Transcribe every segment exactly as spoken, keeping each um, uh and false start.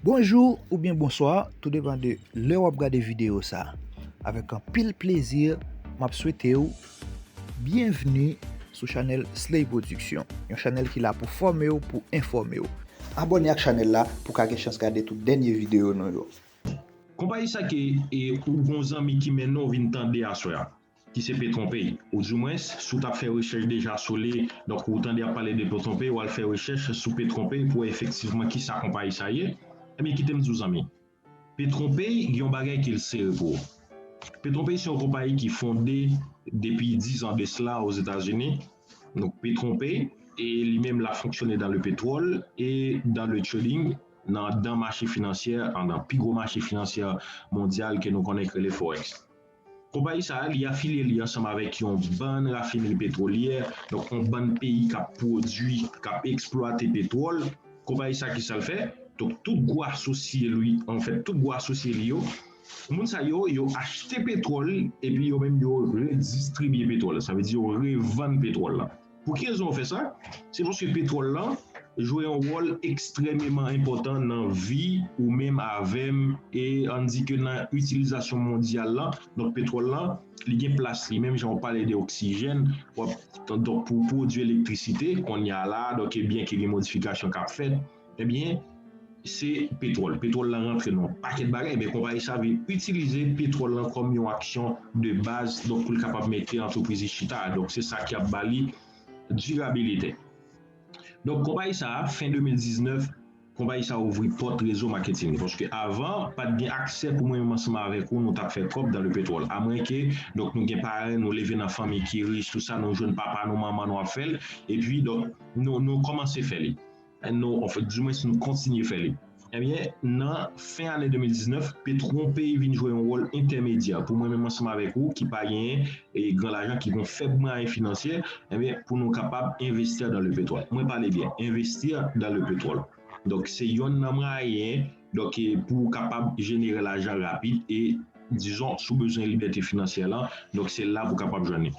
Bonjou oubyen bonswa, tou depann de lè w ap gade videyo sa. Avèk anpil plezi, m ap swete w byenvni sou chanèl Slay Production, yon chanèl ki la pou fòme w, pou enfòme w. Abòne ak chanèl la pou w ka gen chans gade tout dènye videyo nou yo. Konpayi sa ke e, ou gon zanmi ki mennen w vin tande aswè a, ki se Petronpay. Ou di mwens, si w t ap fè rechèch deja sou li, donk ou tande ap pale de Petronpay, w al fè rechèch sou Petronpay pou wè efektivman ki sa konpayi sa ye. Ebyen, kite m di w zanmi, Petronpay gen yon bagay ke l sere pou ou. Petronpay se yon konpayi ki fonde depi diz an de sila Ozetazini. Donk, Petronpay, e li menm l ap fonksyone dan le pétrole e dan le trading, nan, dan mache finansyè, nan pi gwo mache finansyè mondyal ke nou konnen ki rele Forex. Konpayi sa a, li afilye li ansanm avèk yon bann rafinri petwolyè, donk yon bann peyi k ap pwodui, k ap eksplwate petwòl. Konpayi sa, ki sa l fè? Donk, tout gwo asosye li, anfèt, tout gwo asosye li yo, moun sa yo, yo achte petwòl, epi yo menm yo redistribye petwòl la. Sa vle di yo revann petwòl la. Pou ki rezon yo fè sa? Se paske petwòl lan jwe yon wòl ekstrèmeman enpòtan nan vi ou menm avè m, e ann di ke nan itilizasyon mondyal lan. Donk, petwòl lan, li gen plas li, menm jan w pale de oksijèn, w ap, donk, pou pwodui elektrisite, kounye a la, donk, byen ke gen modifikasyon k ap fèt, ebyen, se petwòl. Petwòl lan rantre nan yon pakèt bagay, men konpayi sa vin itilize petwòl lan kòm yon aksyon de baz, donk, pou l kapab mete antrepriz li chita. Donk, se sa ki ap ba li dirabilite. Donk, konpayi sa a, fen de mil diznèf, konpayi sa a ouvri pòt rezo maketin li. Paske avan, pa t gen aksè pou mwen menm ansanm avèk ou, nou t ap fè kòb dan le petwòl. Amwen ke, donk, nou gen paran, nou leve nan fanmi ki rich, tou sa, nou jwenn papa nou, manman nou ap fè l. Epi, donk, nou, nou kòmanse fè li. Nou, anfèt, di mwens, nou kontinye fè li. Ebyen, nan fen ane de mil diznèf, Petronpay vin jwe yon wòl entèmedyè pou mwen menm ansanm avèk ou ki pa genyen, e, gran lajan, ki gon fèb mwayen finansyè, ebyen, pou nou kapab envesti dan le petwòl. Mwen pale byen, envesti dan le petwòl. Donk, se yonn nan mwayen, donk, e, pou w kapab jenere lajan rapid e, dizon, si w bezwen libète finansyè lan, donk, se la pou w kapab jwenn li.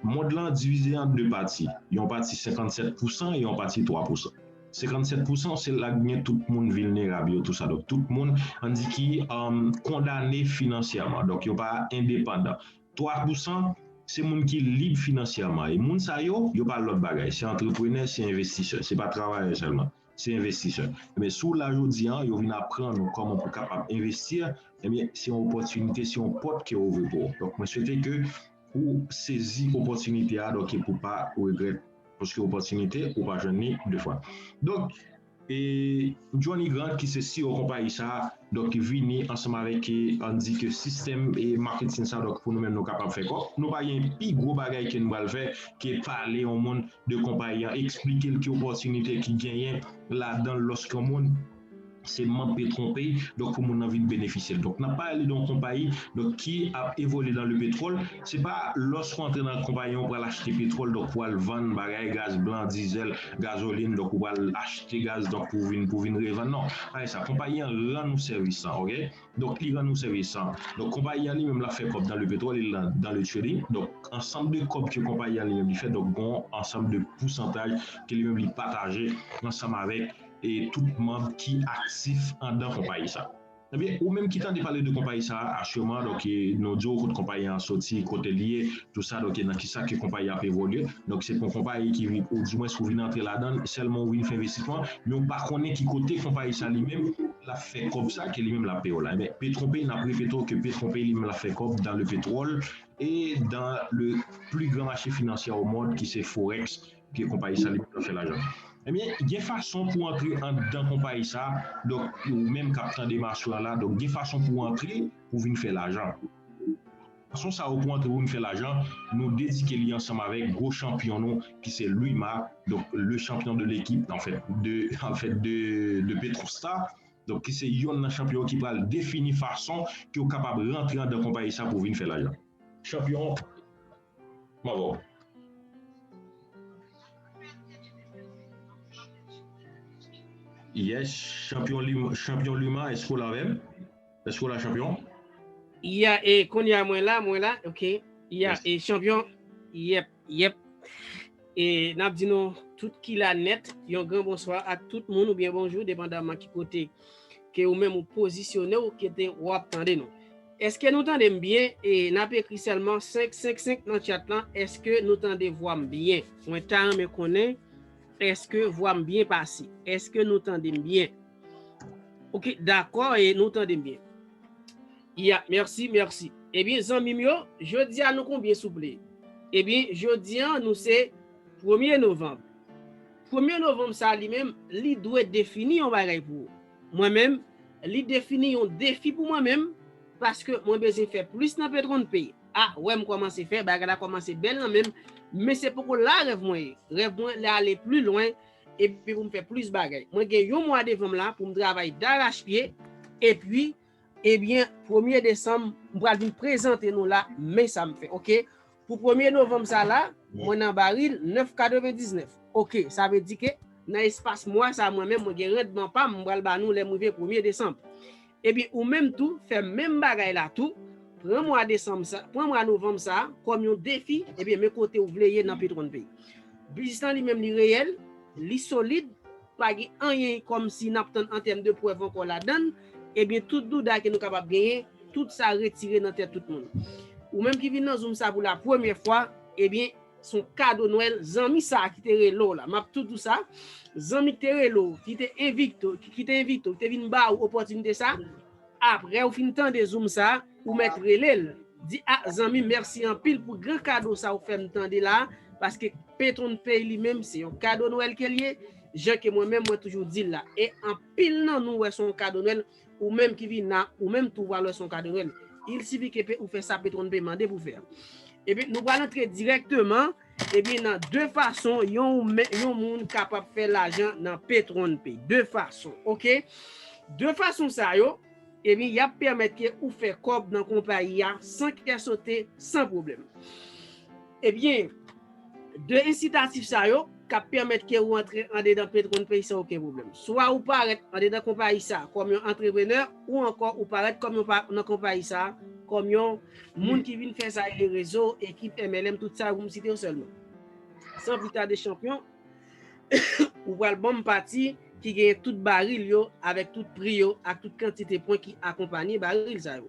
Mond lan divize an de pati. Yon pati senkannsèt pousan e yon pati twa pousan. Senkannsèt pousan, se la k gen tout moun vilnerab yo, tou sa. Donk, tout moun, ann di ki, um, kondane finansyèman. Donk, yo pa endepandan. Twa pousan, se moun ki lib finansyèman. E moun sa yo, yo pa lòt bagay. Se antreprenè, se envestisè. Se pa travayè sèlman. Se envestisè. Men si w la jodi a, yo vin aprann ou kòman pou kapab envesti, ebyen, se yon opòtinite, se yon pòt ke ouvri pou ou. Donk, mwen swete ke ou sezi opòtinite a, donk, e pou pa regrèt. Paske opòtinite, ou pa jwenn li de fwa. Donk, e Johnny Grant, ki se C E O konpayi sa a, donk, vini ansanm avèk, e, ann di ke sistèm e maketin sa, donk, pou nou menm nou kapab fè kòb. Nou pa gen pi gwo bagay ke nou pral fè ke pale yon moun de konpayi an, eksplike l ki opòtinite ki genyen ladan l lòske yon moun se manm Petronpay, donk pou moun nan vin benefisye l. Donk, n ap pale de yon konpayi, donk, ki ap evolye dan le petwòl. Se pa lòske w antre nan konpayi an, ou pral achte petwòl, donk, pou al vann bagay, gaz blan, dizèl, gazolin, donk, ou pral achte gaz, donk, pou vin, pou vin revann. Non, pa sa. Konpayi an rann ou sèvis lan, oke? Donk, li rann ou sèvis lan. Donk, konpayi an li menm, l ap fè kòb dan le petwòl, e dan le trading. Donk, ansanm de kòb ke konpayi an li menm li fè, donk, gon ansanm de pousantaj ke li menm li pataje ansanm avèk e tout manm ki aktif andan konpayi sa. Ebyen, ou menm ki tande pale de konpayi sa a aktyèlman, donk, e, nou di w kote konpayi an soti, kote l ye, tou sa, donk, e nan kisa ke konpayi a ap evolye. Donk, se pou yon konpayi ki vin, ou di mwens ou vin antre ladan l, sèlman ou vin fè envestisman, men ou pa konnen ki kote konpayi sa li menm l ap fè kòb sa, ke li menm l ap peye w la. Ebyen, Petronpay, n ap repete w ke Petronpay li menm l ap fè kòb dan le petwòl e dan le pli gran mache finansyè o mond, ki se Forex, ke konpayi sa li menm ap fè lajan. Ebyen, gen fason pou antre andan konpayi sa, donk, ou menm k ap tande m aswè a la, donk, gen fason pou antre pou vin fè lajan. Fason sa yo pou antre pou vin fè lajan, nou dedike li ansanm avèk gwo chanpyon nou, ki se Louis Marc, donk, le champion de l'équipe, en fait, de, en fait, de, de Petrostar, donk, ki se yonn nan chanpyon ki pral defini fason ke w kapab rantre andan konpayi sa pou vin fè lajan. Chanpyon, m avè w. Yes, chanpyon Lima, chanpyon Lima, èske w la avè m? Èske w la, chanpyon? Ya, e kounye a mwen la, mwen la, ok. Ya, e chanpyon, yep, yep. E n ap di nou tout ki la nèt, yon gran bonswa a tout moun oubyen bonjou, depandaman ki kote ke ou menm ou pozisyone w, ke te w ap tande nou. Èske nou tande m byen? E n ap ekri sèlman senk senk senk nan chat lan. Èske nou tande vwa m byen? Mwen ta renmen konnen, èske vwa m byen pase? Èske nou tande m byen? Ok, dakò, e nou tande m byen. Ya, mèsi, mèsi. Ebyen, zanmi m yo, jodi a nou konbyen souple? Ebyen, jodi a nou se premye novanm. Premye novanm sa li menm, li dwe defini yon bagay pou ou. Mwen menm, li defini yon defi pou mwen menm, paske mwen bezwen fè plis nan Petronn Pay. A, wè m kòmanse fè, bagay la kòmanse bèl nan men m, men se poko la rèv mwen ye. Rèv mwen, li ale pli lwen, epi pou m fè plis bagay. Mwen gen yon mwa devan m la pou m travay darachpye, epi, ebyen, premye desanm, m pral vin prezante nou la, men sa m fè, ok? Pou premye novanm sa la, mwen nan baril nèf katrevendiznèf. Ok, sa vle di ke nan espas mwa sa, mwen menm, mwen gen randman pa m, m pral ba nou lè m rive premye desanm. Ebyen, ou menm tou, fè menm bagay la tou, pran mwa desanm sa, pran mwa novanm sa, kòm yon defi, ebyen, men kote ou vle ye nan Petronn Pay. Biznis lan li menm, li reyèl, li solid, pa gen anyen kòmsi n ap tann an tèm de prèv ankò ladan l, ebyen, tout douda ke nou kapab genyen, tout sa retire nan tèt tout moun. Ou menm ki vin nan Zoom sa pou la premyè fwa, ebyen, se yon kado Nwèl, zanmi sa a ki te rele w la. M ap tou di w sa, zanmi ki te rele w, ki te envite w, ki, ki te envite w, ki te vin ba ou opòtinite sa, apre ou fin tande Zoom sa, ou mèt rele l. Di, a, zanmi, mèsi anpil pou gran kado sa ou fè m tande la, paske Petronn Pay li menm, se yon kado Nwèl ke l ye, jan ke mwen menm, mwen toujou di l la. E anpil nan nou wè se yon kado Nwèl, ou menm ki vin la, ou menm tou pral wè se yon kado Nwèl. Il sifi ke pe-, ou fè sa Petronn Pay mande pou fè a. Ebyen, nou pral antre dirèkteman, ebyen, nan de fason yon, yon moun kapab fè lajan nan Petronn Pay. De fason, ok? De fason sa yo, ebyen, y ap pèmèt ke ou fè kòb nan konpayi a san kè sote, san pwoblèm. Ebyen, de ensitatif sa yo k ap pèmèt ke ou antre andedan Petronn Pay san okenn pwoblèm. Swa ou parèt andedan konpayi sa kòm yon antreprenè, ou ankò ou parèt kòm yon pa-, nan konpayi sa kòm yon moun ki vin fè sa e rezo, ekip M L M, tout sa yo pou m site yo sèlman. San pli tade, chanpyon, ou pral ban m pati ki genyen tout baril yo, avèk tout pri yo, ak tout kantite pwen ki akonpanye baril sa yo.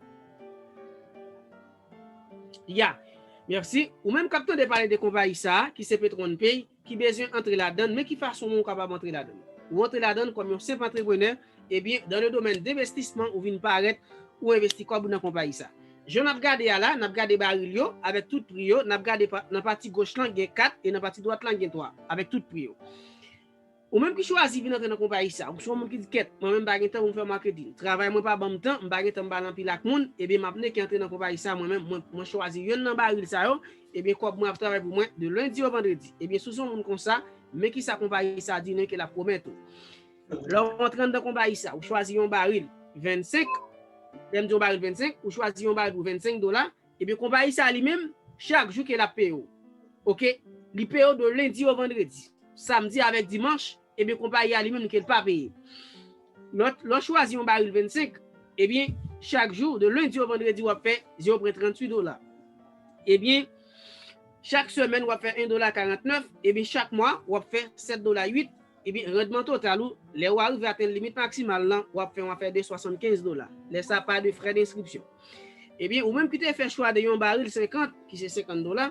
Ya. Mèsi. Ou menm k ap tande pale de konpayi sa a, ki se Petronn Pay, ki bezwen antre ladan l, men ki fason ou kapab antre ladan l? Ou antre ladan l kòm yon senp antreprenè, ebyen, dans le domaine d'investissement, ou vin parèt, ou envesti kòb ou nan konpayi sa. Jan n ap gade a la, n ap gade baril yo, avèk tout pri yo, n ap gade pa-, nan pati goch lan gen kat, e nan pati dwat lan gen twa, avèk tout pri yo. Ou menm ki chwazi vin antre nan konpayi sa, ou se yon moun ki di, kèt, mwen menm m pa gen tan pou m fè marketing. Travay mwen pa ban m tan, m pa gen tan m pale anpil ak moun, ebyen m ap neke antre nan konpayi sa, mwen menm, mwen, mwen chwazi yonn nan baril sa yo, ebyen kòb mwen ap travay pou mwen de lendi o vandredi. Ebyen, si w se yon moun konsa, men kisa konpayi sa di nou ke l ap pwomèt ou. Lè w antre anndan konpayi sa, ou chwazi yon baril vennsenk, lè m di yon baril vennsenk, ou chwazi yon baril pou vennsenk dola, ebyen, konpayi sa li menm, chak jou ke l ap peye w. Ok? Li peye w de lendi o vandredi. Samdi avèk dimanch, ebyen, konpayi a li menm ke l pa peye. Lè w, lè w chwazi yon baril vennsenk, ebyen, chak jou, de lendi o vandredi, w ap fè zewo pwen tranntuit dola. Ebyen, chak semèn, w ap fè en dola karantnèf, ebyen, chak mwa, w ap fè sèt dola uit, ebyen, randman total ou, lè w a rive atenn limit maksimal lan, w ap fè yon afè de swasannkenz dola. Lè sa, pa de frè denskripsyon. Ebyen, ou menm ki te fè chwa de yon baril senkant, ki se senkant dola,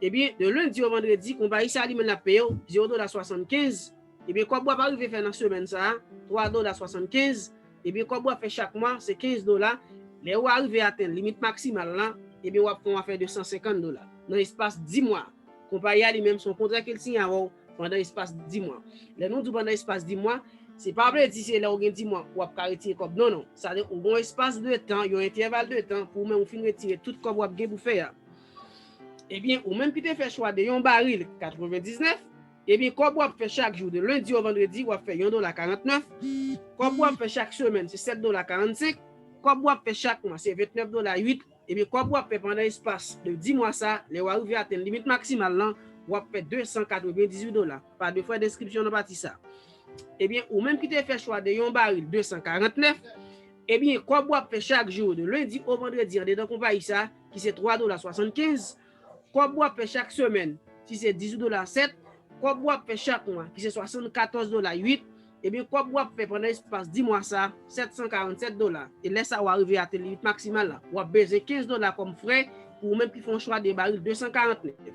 ebyen, de lendi o vandredi, konpayi sa li menm l ap peye w zewo dola swasannkenz. Ebyen, kòb w ap arive fè nan semèn sa a, twa dola swasannkenz. Ebyen, kòb w ap fè chak mwa, se kenz dola. Lè w arive atenn limit maksimal lan, ebyen, w ap fè yon afè de san senkant dola. Nan espas dis mwa, konpayi a li menm, se yon kontra ke l siyen avè w pandan espas dis mwa. Lè nou di w pandan espas dis mwa, se pa vle di se lè w gen dis mwa, w ap ka retire kòb. Non, non. Sa vle di ou gen yon espas de tan, yon entèval de tan, pou ou menm ou fin retire tout kòb w ap gen pou fè a. Ebyen, ou menm ki te fè chwa de yon baril katrevendiznèf, ebyen, kòb w ap fè chak jou de lendi o vandredi, w ap fè yon dola karantnèf. Kòb w ap fè chak semèn, se sèt dola karannsenk. Kòb w ap fè chak mwa, se vennèf dola uit. Ebyen, kòb w ap fè pandan espas de dis mwa sa, lè w a rive atenn limit maksimal lan, w ap fè de san katrevendizuit dola. Pa de frè denskripsyon nan pati sa. Ebyen, ou menm ki te fè chwa de yon baril de san karantnèf, ebyen, kòb w ap fè chak jou, de lendi o vandredi, andedan konpayi sa, ki se twa dola swasannkenz, kòb w ap fè chak semèn, ki se dizuit dola sèt, kòb w ap fè chak mwa, ki se swasannkatòz dola uit, ebyen, kòb w ap fè pandan espas dis mwa sa a, sèt san karannsèt dola. E lè sa a, w a rive atenn limit maksimal la. W ap bezwen kenz dola kòm frè pou ou menm ki fè yon chwa de baril de san karannèf.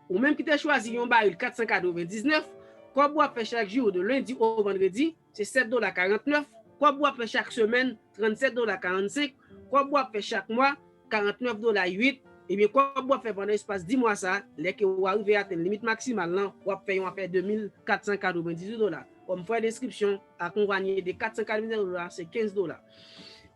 Ou menm ki te chwazi yon baril kat san katrevendiznèf, kòb w ap fè chak jou de lendi o vandredi, se sèt dola karannèf. Kòb w ap fè chak semèn, trannsèt dola karannsenk. Kòb w ap fè chak mwa, karannèf dola uit. Ebyen, kòb w ap fè pandan espas dis mwa sa a, lè ke w a rive atenn limit maksimal lan, w ap fè yon afè de mil kat san katrevendizuit dola. Kòm frè denskripsyon, akonpanye de kat san katrevendiznèf dola, se kenz dola.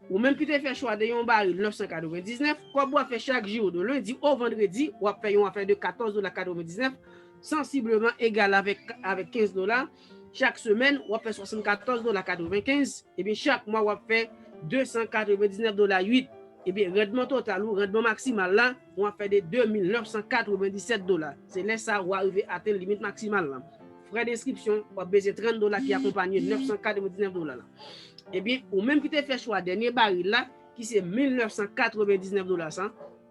Ou menm ki te fè chwa de yon baril nèf san katrevendiznèf, kòb w ap fè chak jou, de lendi o vandredi, w ap fè yon afè de katòz dola katrevendiznèf, sansibleman egal avèk, avèk kenz dola. Chak semèn, w ap fè swasannkatòz dola katrevenkenz. Ebyen, chak mwa, w ap fè de san katrevendiznèf dola uit. Ebyen, randman total ou, randman maksimal la, w ap fè de de mil nèf san katrevendinsèt dola. Se lè sa a, w a rive atenn limit maksimal la. Frè denskripsyon, w ap bezwen trant dola ki akonpanye nèf san katrevendiznèf dola la. Ebyen, ou menm ki te fè chwa dènye baril la, ki se mil nèf san katrevendiznèf dola sa,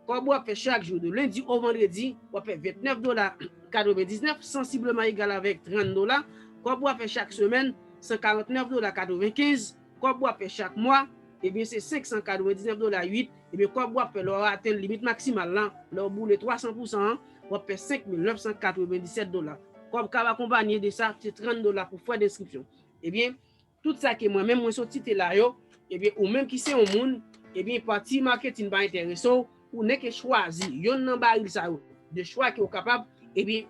kòb w ap fè chak jou, de lendi o vandredi, w ap fè ventnèf dola katrevendiznèf, sansibleman egal avèk trant dola. Kòb w ap fè chak semèn, san karantnèf dola katrevenkenz. Kòb w ap fè chak mwa, ebyen, se senk san katrevendiznèf dola uit. Ebyen, kòb w ap fè lè w atenn limit maksimal lan, lè w boule twa san pousan an, w ap fè senk mil nèf san katrevendinsèt dola. Kòb k ap akonpanye de sa, se trant dola pou frè denskripsyon. Ebyen, tout sa ke mwen menm mwen sot site la yo, ebyen, ou menm ki se yon moun, ebyen, pati maketin pa enterese w, ou nèk chwazi yonn nan baril sa yo, de chwa ke w kapab, ebyen,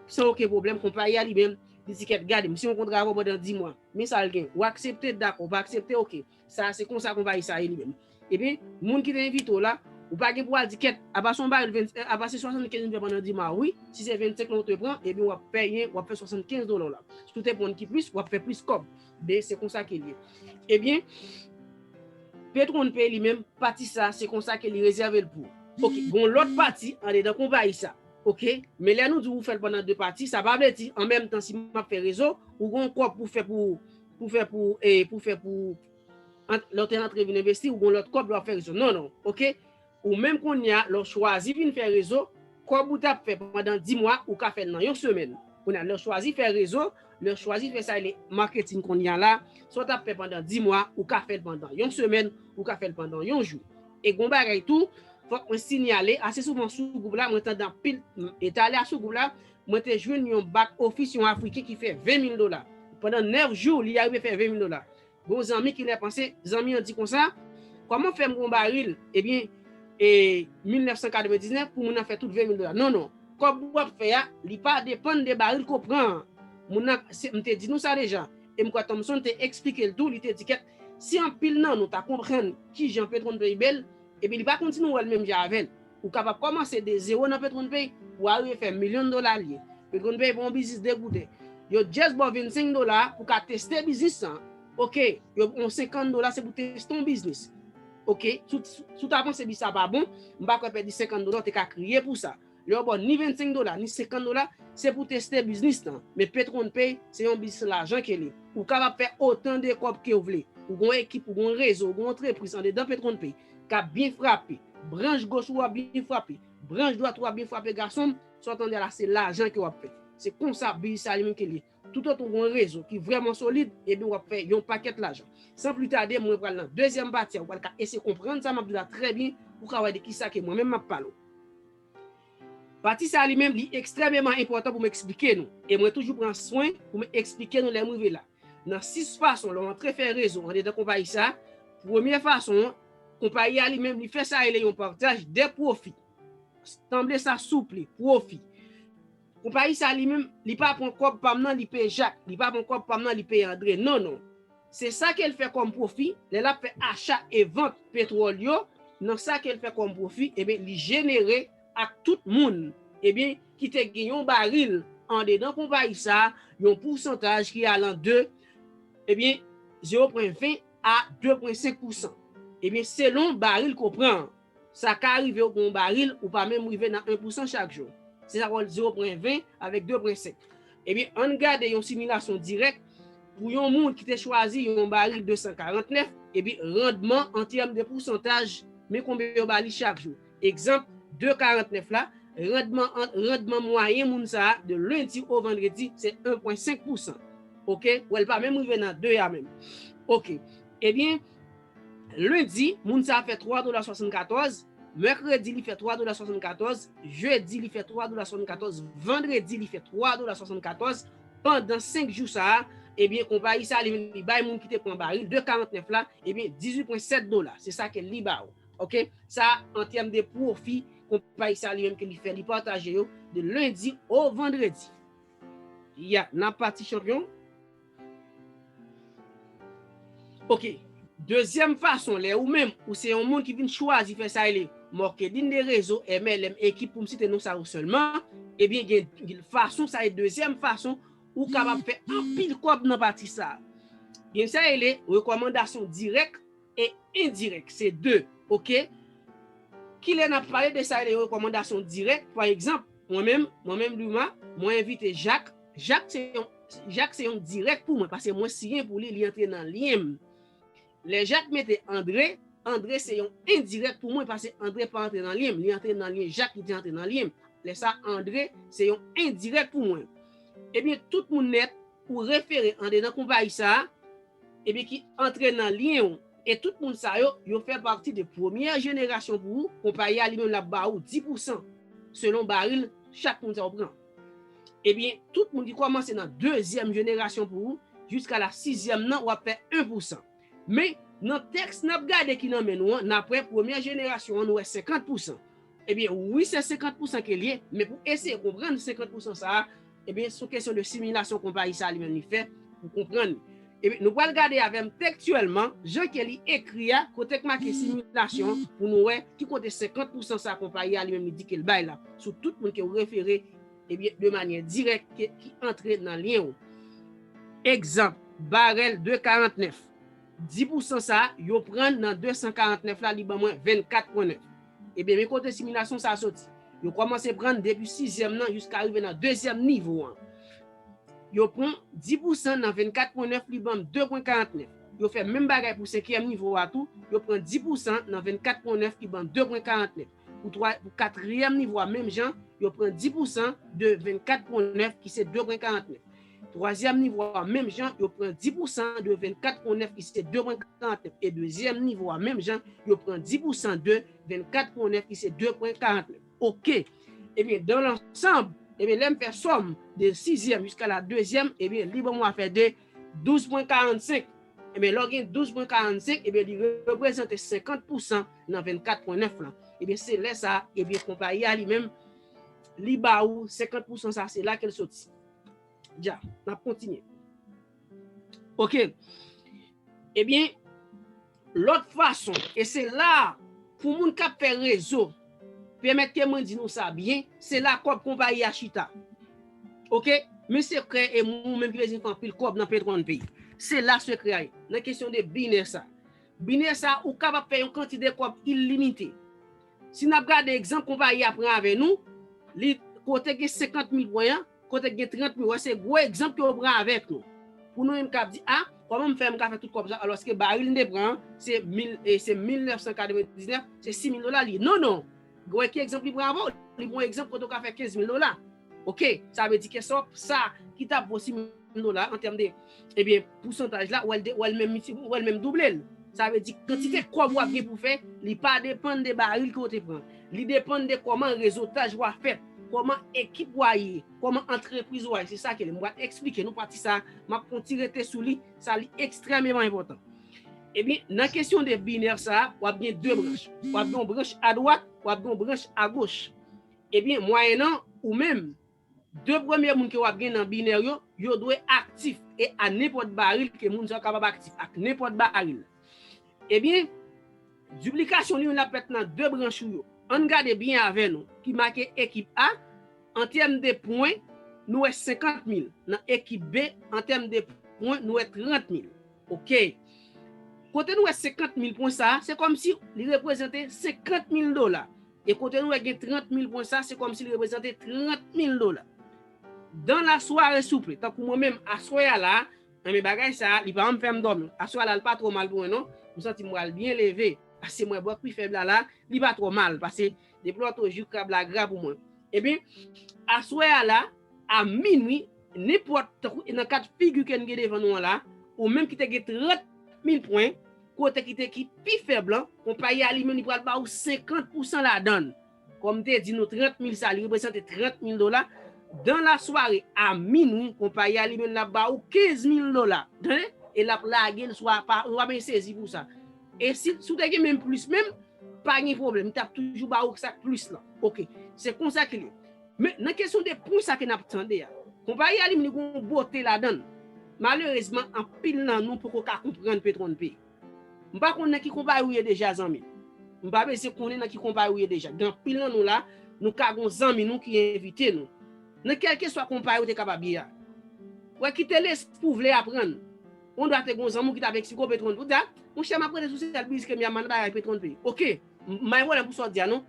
san okenn pwoblèm, konpayi a li menm, li di kèt, gade, m siyen yon kontra avè w pandan dis mwa. Men sa l gen. Ou aksepte, dakò, ou pa aksepte, oke. Sa a se konsa konpayi sa ye li menm. Ebyen, moun ki te envite w la, ou pa gen pou w al di kèt, apa se yon baril ven, apa se swasannkenz m fè pandan dis mwa, wi. Si se vennsenk lan ou te pran, ebyen, w ap peye, w ap fè swasannkenz dola w la. Si w te pran ki plis, w ap fè plis kòb. Men se konsa ke l ye. Ebyen, Petronpay li menm, pati sa, se konsa ke li rezève l pou. Oke, gen yon lòt pati andedan konpayi sa. Oke, men lè nou di ou fè l pandan de pati, sa pa vle di an menm tan si m ap fè rezo, ou gen yon kòb pou fè pou, pou fè pou, e, pou fè pou, ant, lè w te rantre vin envesti, ou gen yon lòt kòb lè w ap fè rezo. Non, non, oke? Ou menm kounye a, lè w chwazi vin fè rezo, kòb ou t ap fè pandan dis mwa, ou ka fè l nan yon semèn. Kounye a, lè w chwazi fè rezo, lè w chwazi fè sa rele maketin kounye a la, sa w t ap fè pandan dis mwa, ou ka fè l pandan yon semèn, ou ka fè l pandan yon jou. E gen yon bagay tou, fòk mwen sinyale, ase souvan sou gwoup la, mwen tande anpil, e talè a sou gwoup la, mwen te jwenn yon back office yon Afriken ki fè ven mil dola. Pandan nèf jou, li arive fè ven mil dola. Gen yon zanmi ki lè panse, zanmi an di konsa, kòman fè m gen yon baril, ebyen, e, mil nèf san katrevendiznèf pou moun nan fè tout ven mil dola? Non, non. Kòb w ap fè a, li pa depann de baril ke w pran an. Moun nan, se, m te di nou sa deja. E m kwè Thomson te eksplike l tou, li te di kèt, si anpil nan nou ta konprann kijan Petronpay bèl, ebyen, li pa konn si nou wè l menm jan avè l. Ou kapab kòmanse de zewo nan Petronpay, pou w arive fè milyon dola l ye. Petronpay pa yon biznis degouden. Yo just ba w vennsenk dola pou w ka teste biznis lan. Oke, yo ba w senkant dola, se pou teste yon biznis. Oke, si w, si w ta panse biznis sa pa bon, m pa kwè pèdi senkant dola, w te ka kriye pou sa. Lè yo ba w ni vennsenk dola, ni senkant dola, se pou teste biznis lan. Men Petronpay, se yon biznis lajan ke li. Ou kapab fè otan de kòb ke w vle. Ou gen yon ekip, ou gen yon rezo, ou gen yon antrepriz andedan Petronpay k ap byen frape. Branch goch ou ap byen frape. Branch dwat ou ap byen frape, gason m, sa w tande la, se lajan ke w ap fè. Se konsa biznis sa li menm ke li ye. Toutotan ou gen yon rezo ki vrèman solid, ebyen w ap fè yon pakèt lajan. San pli tade, mwen pral nan dezyèm pati a, ou pral ka eseye konprann sa m ap di la trè byen, pou w ka wè de kisa ke mwen menm m ap pale w. Pati sa li menm, li ekstrèmeman enpòtan pou m eksplike nou. E mwen toujou pran swen pou m eksplike nou lè m rive la. Nan sis fason, lè w antre fè rezo andedan konpayi sa, premye fason an, konpayi a li menm, li fè sa rele yon partaj de pwofi. Sanble sa souple, pwofi. Konpayi sa li menm, li pa pran kòb pa m nan, li peye Jak. Li pa pran kòb pa m nan, li peye Andre. Non, non. Se sa ke l fè kòm pwofi, lè l ap fè acha e vant petwòl yo, nan sa ke l fè kòm pwofi, ebyen, li jenere ak tout moun, ebyen, ki te gen yon baril andedan konpayi sa, yon pousantaj ki alan de, ebyen, zewo pwen ven a de pwen senk pousan. Ebyen, selon baril ke w pran an, sa ka rive w gen yon baril, ou pa menm rive nan en pousan chak jou. Se sa k fè w zewo pwen ven avèk de pwen senk. Ebyen, ann gade yon similasyon dirèk pou yon moun ki te chwazi yon baril de san karantnèf, ebyen, randman an tèm de pousantaj, men konbyen yo ba li chak jou. Egzanp, de karantnèf la, randman an, randman mwayen moun sa a, de lendi o vandredi, se en pwen senk pousan. Ok, wè l pa menm rive nan de a menm. Ok, ebyen, lendi, moun sa a fè twa dola swasannkatòz, mèkredi, li fè twa dola swasannkatòz, jedi, li fè twa dola swasannkatòz, vandredi, li fè twa dola swasannkatòz, pandan senk jou sa a, ebyen, konpayi sa a, li, li bay moun ki te pran baril de karantnèf la, ebyen, dizuit pwen sèt dola. Se sa ke li ba ou. Ok? Sa, an tèm de pwofi, konpayi sa a li menm ke li fè, li pataje yo de lendi o vandredi. Ya, n ap pati chanpyon. Ok. Dezyèm fason, lè ou menm, ou se yon moun ki vin chwazi fè sa rele marketing de réseau, M L M, ekip pou m site non sa yo sèlman, ebyen, gen, gen fason, sa e dezyèm fason, ou kapab fè anpil kòb nan pati sa a. Gen sa rele rekòmandasyon dirèk e endirèk, se de, ok? Kilè n ap pale de sa rele rekòmandasyon dirèk? Pa egzanp, mwen menm, mwen menm Luma, mwen envite Jak. Jak se yon, Jak se yon dirèk pou mwen, paske mwen siyen pou li, li antre nan lyen m. Lè Jak mete Andre, Andre se yon endirèk pou mwen, paske Andre pa antre nan lyen m, li antre nan lyen Jak, li te antre nan lyen m. Lè sa, Andre se yon endirèk pou mwen. Ebyen, tout moun nèt ou refere andedan konpayi sa a, ebyen, ki antre nan lyen w. E tout moun sa yo, yo fè pati de premyè jenerasyon pou ou, konpayi a li menm l ap ba ou dis pousan selon baril chak moun sa yo pran. Ebyen, tout moun ki kòmanse nan dezyèm jenerasyon pou ou, jiska la sizyèm nan, w ap fè en pousan. Men, nan tèks n ap gade ki nan men nou an, n ap wè premyè jenerasyon an, nou wè senkant pousan. Ebyen, wi, se senkant pousan ke l ye, men pou eseye konprann senkant pousan sa a, ebyen, se yon kesyon de similasyon konpayi sa a li menm li fè pou konprann li. Ebyen, nou pral gade avè m tekstyèlman, jan ke li ekri a, kote k make similasyon, pou nou wè ki kote senkant pousan sa a konpayi a li menm li di ke l bay la, sou tout moun ke w refere, ebyen, de manyè dirèk ke, ki antre nan lyen ou. Egzanp, barèl de karantnèf. Dis pousan sa a, yo pran nan de san karantnèf la, li ban mwen vennkat pwen nèf. Ebyen, men kote similasyon sa a soti. Yo kòmanse pran depi sizyèm nan jiska rive nan dezyèm nivo an. Yo pran dis pousan nan vennkat pwen nèf, li ban m de pwen karantnèf. Yo fè menm bagay pou senkyèm nivo a tou, yo pran dis pousan nan vennkat pwen nèf, li ban m de pwen karantnèf. Pou twa, pou katriyèm nivo a, menm jan, yo pran dis pousan de vennkat pwen nèf, ki se de pwen karantnèf. Twazyèm nivo a, menm jan, yo pran dis pousan de vennkat pwen nèf, ki se de pwen karantnèf. E dezyèm nivo a, menm jan, yo pran dis pousan de vennkat pwen nèf, ki se de pwen karantnèf. Ok. Ebyen, dans l'ensemble, ebyen, lè m fè sòm de sizyèm jiska la dezyèm, ebyen, li ban mwen afè de douz pwen karannsenk. Ebyen, lè w gen douz pwen karannsenk, ebyen, li reprezante senkant pousan nan vennkat pwen nèf lan. Ebyen, se lè sa, ebyen, konpayi a li menm, li ba ou senkant pousan sa, se la ke l soti. Dja, n ap kontinye. Ok. Ebyen, lòt fason, e se la, pou moun k ap fè rezo, pèmèt ke mwen di nou sa byen, se la kòb konpayi a chita. Ok? Men sekrè e moun menm ki bezwen fè anpil kòb nan Petwon peyi. Se la sekrè a ye, nan kesyon de binè sa. Binè sa, ou kapab fè yon kantite kòb ilimite. Si n ap gade egzanp konpayi a pran avè nou, li kote gen senkant mil pwen an, kote gen trant mil, wè se gwo egzanp ke yo pran avèk nou. Pou nou menm k ap di, a, kòman m fè m ka fè tout kòb sa, alòske baril m te pran an, se mil, e, se mil nèf san katrevendiznèf, se sis mil dola li ye. Non, non. Wè ki egzanp li pran avè w, li pran yon egzanp kote w ka fè kenz mil dola. Ok, sa vle di ke sa, sa ki t ap vo sis mil dola an tèm de, ebyen, pousantaj la, wè l de, wè l menm milti-, wè l menm double l. Sa vle di kantite kòb w ap gen pou fè, li pa depann de baril ke w te pran. Li depann de kòman rezotaj w a fèt, kòman ekip w a ye, kòman antrepriz w a ye. Se sa ke m pral eksplike nou pati sa, m ap fè yon ti rete sou li, sa li ekstrèmeman enpòtan. Ebyen, nan kesyon de binè sa, w ap gen de branch. W ap gen yon branch adwat, w ap gen yon branch agoch. Ebyen, mwayennan, ou menm, de premye moun ke w ap gen nan binè yo, yo dwe aktif e a nenpòt baril ke moun sa yo kapab aktif ak nenpòt baril. Ebyen, diplikasyon li menm l ap fèt nan de branch ou yo. Ann gade byen avè nou, ki make ekip A, an tèm de pwen, nou wè senkant mil. Nan ekip B, an tèm de pwen, nou wè trant mil. Ok. Kote nou wè senkant mil pwen sa, se kòmsi li reprezante senkant mil dola. E kote nou wè gen trant mil pwen sa, se kòmsi li reprezante trant mil dola. Dans la soirée, souple, tankou mwen menm, aswè a la, enben bagay sa, li pa janm fè m dòmi. Aswè a la, li pa twò mal pou mwen, non. M santi m pral byen leve. Paske mwen bòk pi fèb la, la, li pa twò mal. Paske depi lòt jou, krab la gra pou mwen. Ebyen, aswè a la, a minwi, nenpòt, tankou nan ka figi ke n gen devan nou an la, ou menm ki te gen trant mil pwen, kote ki te ki pi fèb lan, konpayi a li menm li pral ba ou senkant pousan ladan l. Kòm m te di nou, trant mil sa, li reprezante trant mil dola. Dan la sware, a minwi, konpayi a li menm l ap ba ou kenz mil dola. Tande? E l ap lage l swa pa, ou pa bezwen sezi pou sa. E si, si w te gen menm plis menm, pa gen pwoblèm, m t ap toujou ba ou sa k plis lan. Oke, se konsa ke l ye. Men, nan kesyon de pwen sa ke n ap tande a, konpayi a li menm li gen yon bote ladan l. Malerezman, anpil nan nou poko ka konprann Petwon Pay. M pa konn nan ki konpayi ou ye deja, zanmi m. M pa bezwen konnen nan ki konpayi ou ye deja. Gen anpil nan nou la, nou ka gen yon zanmi nou ki envite nou. Nan kèlkeswa konpayi ou te kapab ye a. Wè, kite lespri w vle aprann. Ou dwa te gen yon zanmi w ki t ap eksplike w Petwon Pay. Ou di, "A, monchè, m ap rete sou sèl biznis ke m ye a, m pa nan bagay Petwon Pay." Oke, m, m pa gen pwoblèm pou sa w di a, non.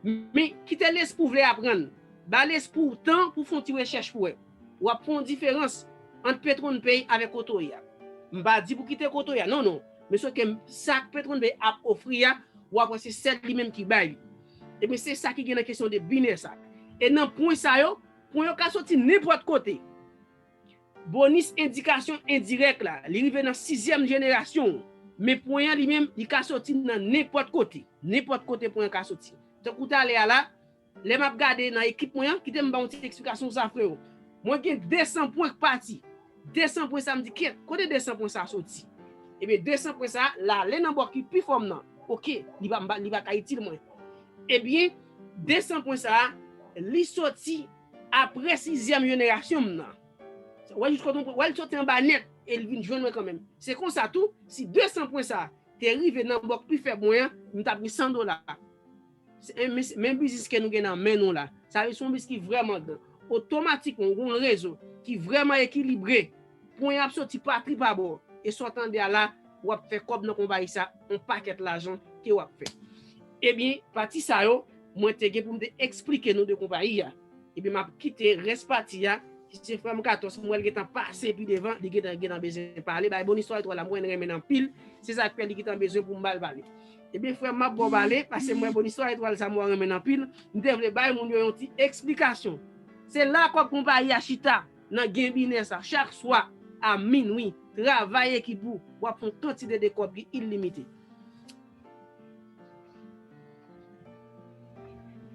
Men, kite lespri w vle aprann. Ba lespri w tan pou fè yon ti rechèch pou wè. W ap fè yon diferans ant Petwon Pay avèk kote w ye a. M pa di pou kite kote w ye a, non, non. Men sòf ke sa k Petwon Pay ap ofri a, w ap wè se sèl li menm ki bay li. Ebyen, se sa ki gen nan kesyon de binè sa. E nan pwen sa yo, pwen yo ka soti nenpòt kote. Bonis endikasyon endirèk la, li rive nan sizyèm jenerasyon w. Men pwen an li menm, li ka soti nan nenpòt kote. Nenpòt kote pwen an ka soti. Tankou talè a la, lè m ap gade nan ekip mwen an, kite m ba w yon ti eksplikasyon sou sa, freo. Mwen gen de san pwen k pati. De san pwen sa, m di, "Kyèt, kote de san pwen sa soti?" Ebyen, de san pwen sa, l ale nan bò ki pi fò m nan. Oke, li pa, m pa, li pa ka itil mwen. Ebyen, de san pwen sa, li soti apre sizyèm jenerasyon m nan. Wè jis kote, wè l soti anba nèt e l vin jwenn mwen kanmenm. Se konsa tou, si de san pwen sa te rive nan bò k pi fèb mwen an, m t ap gen san dola. Se, e, men, men biznis ke nou gen nan men nou la. Sa vle di se yon biznis ki vrèman gran. Otomatikman, ou gen yon rezo ki vrèman ekilibre. Pwen ap soti pa trip abò. E sa w tande a la, w ap fè kòb nan konpayi sa, yon pakèt lajan ke w ap fè. Ebyen, pati sa yo, mwen te gen pou m te eksplike nou de konpayi a. Ebyen, m ap kite rès pati a, ki se frè m Katòs, m wè l gentan pase pi devan, li gentan, gentan bezwen pale. Bay Bon Istwa Etwal la, mwen renmen l anpil. Se sa k fè li gentan bezwen pou m ba l pale. Ebyen, frè m, m ap ba w pale, paske m wè Bon Istwa Etwal sa, mwen renmen l anpil. M te vle bay moun yo yon ti eksplikasyon. Se la kòb konpayi a chita, nan gen binè sa. Chak swa, a minwi, travay ekip ou, w ap fè yon kantite de kòb ki ilimite.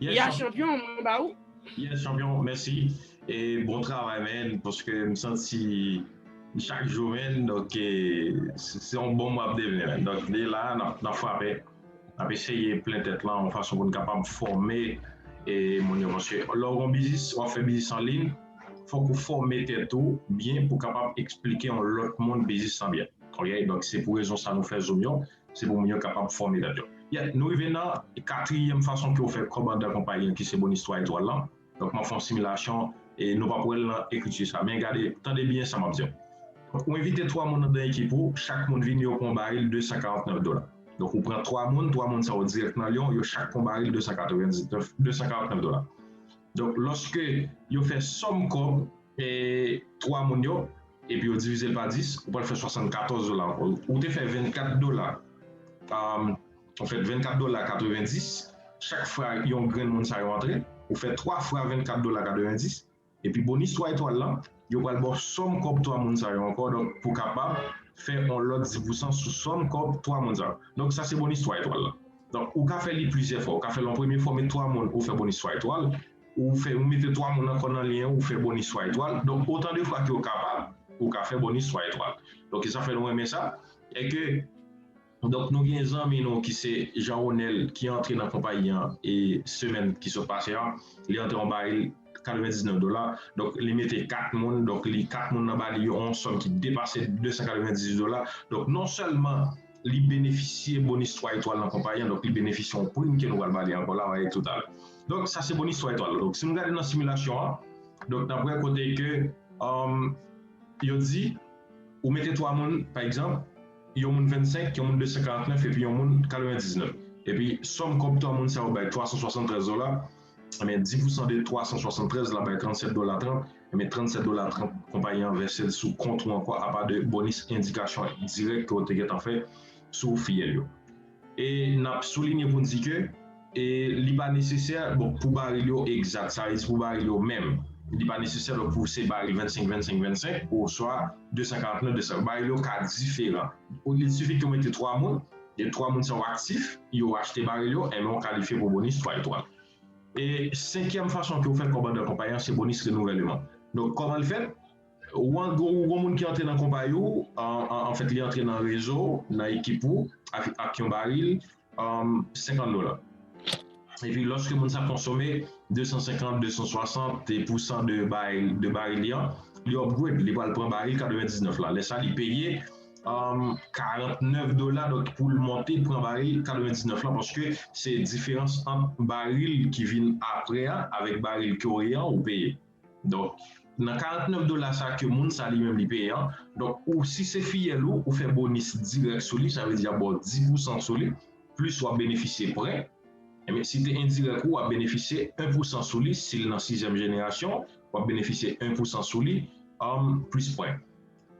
Ya, chanpyon, mwen ba ou. Yes, chanpyon, mèsi. E bon travay, man, paske m santi chak jou, man, donk, e, se, se yon bon mwa ap devni, man. Donk, de la, n ap, n ap frape, n ap eseye plen tèt lan, yon fason pou n kapab fòme, e, moun yo, paske lè w gen yon biznis, w ap fè biznis an liy, fòk ou fòme tèt ou byen pou w kapab eksplike yon lòt moun biznis lan byen. Oke? Donk, se pou rezon sa nou fè Zoom yo, se pou moun yo kapab fòme tèt yo. Yeah, nou rive nan katriyèm fason ke w fè kòb anndan konpayi an, ki se Bon Istwa Etwal lan. Donk, m ap fè yon similasyon, e nou p ap wè l nan ekriti sa. Men gade, tande byen sa m ap di w. Donk, ou envite twa moun anndan ekip ou, chak moun vini, yo pran yon baril de san karant nèf dola. Donk, ou pran twa moun, twa moun sa yo dirèk nan Lyon, yo chak pran baril de san katrevendiznèf, de san karant nèf dola. Donk, lòske yo fè sòm kòb, e, twa moun yo, epi yo divize l pa dis, ou pral fè swasannkatòz dola ankò. Ou te fè vennkat dola, um, ou fè vennkat dola katrevendis, chak fwa yon grenn moun sa yo antre, ou fè twa fwa vennkat dola katrevendis, epi Bon Istwa Etwal lan, yo pral ba w sòm kòb twa moun sa yo ankò, donk, pou kapab fè yon lòt dis pousan sou sòm kòb twa moun sa yo. Donk, sa se Bon Istwa Etwal lan. Donk, ou ka fè li plizyè fwa. Ou ka fè l yon premye fwa, met twa moun, ou fè Bon Istwa Etwal. Ou fè, ou mete twa moun ankò nan liy an, ou fè Bon Istwa Etwal. Donk, otan de fwa ke w kapab, ou ka fè Bon Istwa Etwal. Donk, e sa fè nou renmen sa. E ke, donk, nou gen zanmi nou ki se Jean Ronel ki antre nan konpayi an, e semèn ki sot pase a, li antre yon baril katrevendiznèf dola. Donk, li mete kat moun, donk, li kat moun nan ba li yon sòm ki depase de san katrevendizuit dola. Donk, non sèlman li benefisye Bon Istwa Etwal nan konpayi an, donk, li benefisye yon prim ke nou pral ba li ankò la, w a wè toutalè. Donk, sa se Bon Istwa Etwal la. Donk, si nou gade nan similasyon an, donk, n ap wè kote ke, um, yo di, ou mete twa moun, pa egzanp, yon moun vennsenk, yon moun de san karantnèf, epi yon moun katrevendiznèf. Epi, sòm kòb twa moun sa yo bay twa san swasanntrèz dola, ebyen, dis pousan de twa san swasanntrèz la bay trannsèt dola trant, ebyen, trannsèt dola trant, konpayi an vèse l sou kont ou ankò, apa de bonis endikasyon dirèk ke w te gentan fè sou fiyèl yo. E n ap soulinye pou n di ke, e li pa nesesè, bon, pou baril yo egzak, sa vle di pou baril yo menm. Li pa nesesè pou se baril vennsenk vennsenk vennsenk oswa de san karant nèf de san. Baril yo ka diferan. Li sifi ke w mete twa moun, e twa moun sa yo aktif, yo achte baril yo, enben w kalifye pou bonis twa etwal. E senkyèm fason ke w fè kòb anndan konpayi an, se bonis renouvèlman. Donk, kòman l fèt? Ou gen yon moun ki antre nan konpayi w, an, an, anfèt, li antre nan rezo, nan ekip ou, ak, ak yon baril, um, senkant dola. Epi, lòske moun sa konsome de san senkant, de san swasant pousan de baril, de baril li an, li upgrade, li pral pran baril katrevendiznèf la. Lè sa, li peye, um, karantnèf dola, donk pou l monte, pran baril katrevendiznèf la, paske se diferans ant baril ki vin apre a avèk baril ke w ye an, ou peye. Donk, nan karantnèf dola sa ke moun sa li menm li peye an, donk, ou, si se fiyèl ou, ou fè bonis dirèk sou li, sa vle di y ap ba w dis pousan sou li, plis w ap benefisye prè. Enben, si te endirèk ou, w ap benefisye en pousan sou li, si l nan sizyèm jenerasyon, w ap benefisye en pousan sou li, um, plis prè.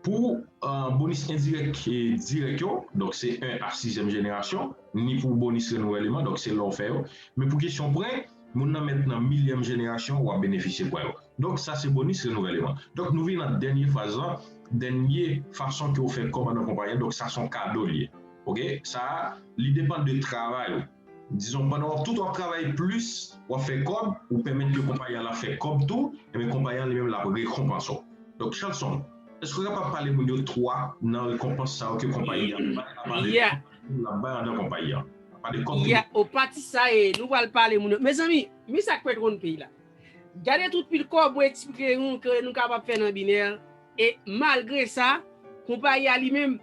Pou, uh, bonis endirèk e dirèk yo, donk se en a sizyèm jenerasyon, ni pou bonis renouvèlman, donk se lè w fè yo. Men pou kesyon prè, moun nan mèt nan milyèm jenerasyon, w ap benefisye prè yo. Donk, sa se bonis renouvèlman. Donk, nou vin nan dènye faz la, dènye fason ke w fè kòb anndan konpayi an, donk sa se yon kado li ye. Oke? Sa, li depann de travay ou. Dizon, pandan w ap tout w ap travay plis, w ap fè kòb, ou pèmèt ke konpayi an la fè kòb tou, enben konpayi an li menm l ap rekonpanse w. Donk, Chalson, èske w kapab pale moun yo twa nan rekonpans sa yo ke konpayi an bay, apale l ap bay anndan konpayi an? Apale kòb tou. Yeah, o pati sa e, nou pral pale moun yo. Mezanmi, men sa k pèt wonn peyi la. Gade tout pil kòb mwen eksplike nou ke nou kapab fè nan binè. E malgre sa, konpayi a li menm,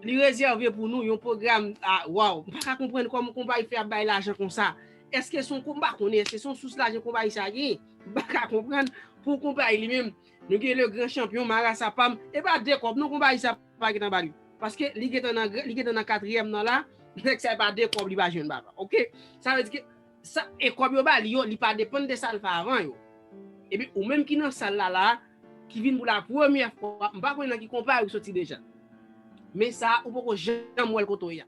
li rezève pou nou yon pwogram. A, waw, m pa ka konprann kòman konpayi fè ap bay lajan konsa. Èske se yon, m pa konnen, èske se yon sous lajan konpayi sa genyen? M pa ka konprann pou konpayi li menm. Nou gen le gran chanpyon, marasa pa m. E pa de kòb, non, konpayi sa pa gentan ba li. Paske li gentan nan, li gentan nan katriyèm nan la, nèg sa e pa de kòb li pa jwenn, papa. Oke? Sa vle di ke sa, e kòb yo ba li yo, li pa depann de sa l fè avan yo. Epi ou menm ki nan sal la la, ki vin pou la premyè fwa, m pa konnen nan ki konpayi ou soti deja. Men sa, ou poko janm wè l kote w ye a.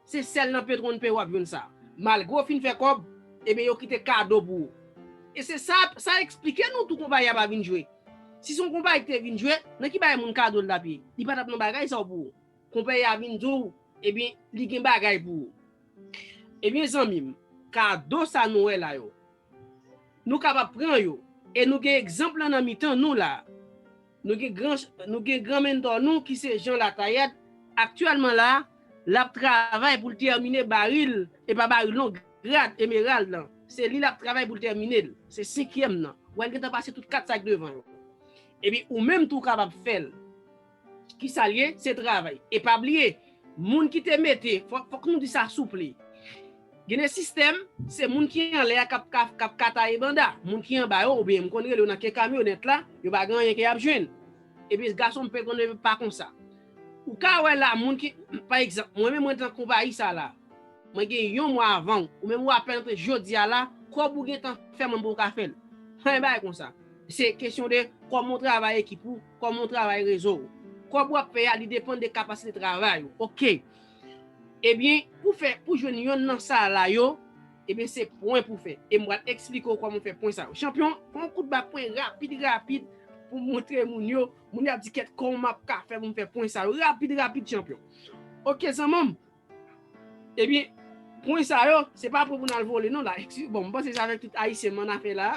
Se sèl nan Petron Pay w ap jwenn sa. Malgre w fin fè kòb, ebyen yo kite kado pou ou. E se sa, sa eksplike nou tou konpayi a pa vin jwe. Si se yon konpayi ki te vin jwe, nan ki bagay moun kado l t ap ye? Li pa t ap nan bagay sa yo pou ou. Konpayi a vin di w, ebyen, li gen bagay pou ou. Ebyen, zanmi m, kado sa nou wè la yo, nou kapab pran yo. E nou gen egzanp lan nan mitan nou la. Nou gen gran, nou gen gran mentò nou ki se Jean Latayèt. Aktyèlman la, l ap travay pou l tèmine baril, e pa baril non, grad emerald lan. Se li l ap travay pou l tèmine l. Se senkyèm nan. Wè l gentan pase tout kat sa k devan yo. Epi ou menm tou w kapab fè l. Kisa l ye? Se travay. E pa bliye, moun ki te mete, fòk, fòk nou di sa souple. Gen de sistèm, se moun ki anlè a k ap, k ap, k ap kataye banda. Moun ki anba yo, oubyen m konn rele yo nan ke kamyonèt la, yo pa gen anyen ke y ap jwenn. Epi gason m pe konn pa konsa. Ou ka wè la, moun ki, pa egzanp, mwen menm mwen t nan konpayi sa la. Mwen gen yon mwa avan w, ou menm ou apèn antre jodi a la, kòb ou gentan fè mwen pou w ka fè l. Anyen bagay konsa. Se kesyon de kòman w travay ekip ou, kòman w travay rezo w. Kòb w ap fè a, li depann de kapasite travay ou. Oke. Ebyen, pou fè, pou jwenn yonn nan sa la yo, ebyen, se pwen pou fè. E m pral eksplike w kòman w fè pwen sa yo. Chanpyon, fè yon kout ba pwen rapid, rapid, pou montre moun yo. Moun yo ap di, "Kèt, kòman m ap ka fè pou m fè pwen sa yo?" Rapid, rapid, chanpyon. Oke, zanmi m. Ebyen, pwen sa yo, se pa pwen pou n al vole, non, la. Eskize, bon, m panse se avèk tout Ayisyen m annafè la.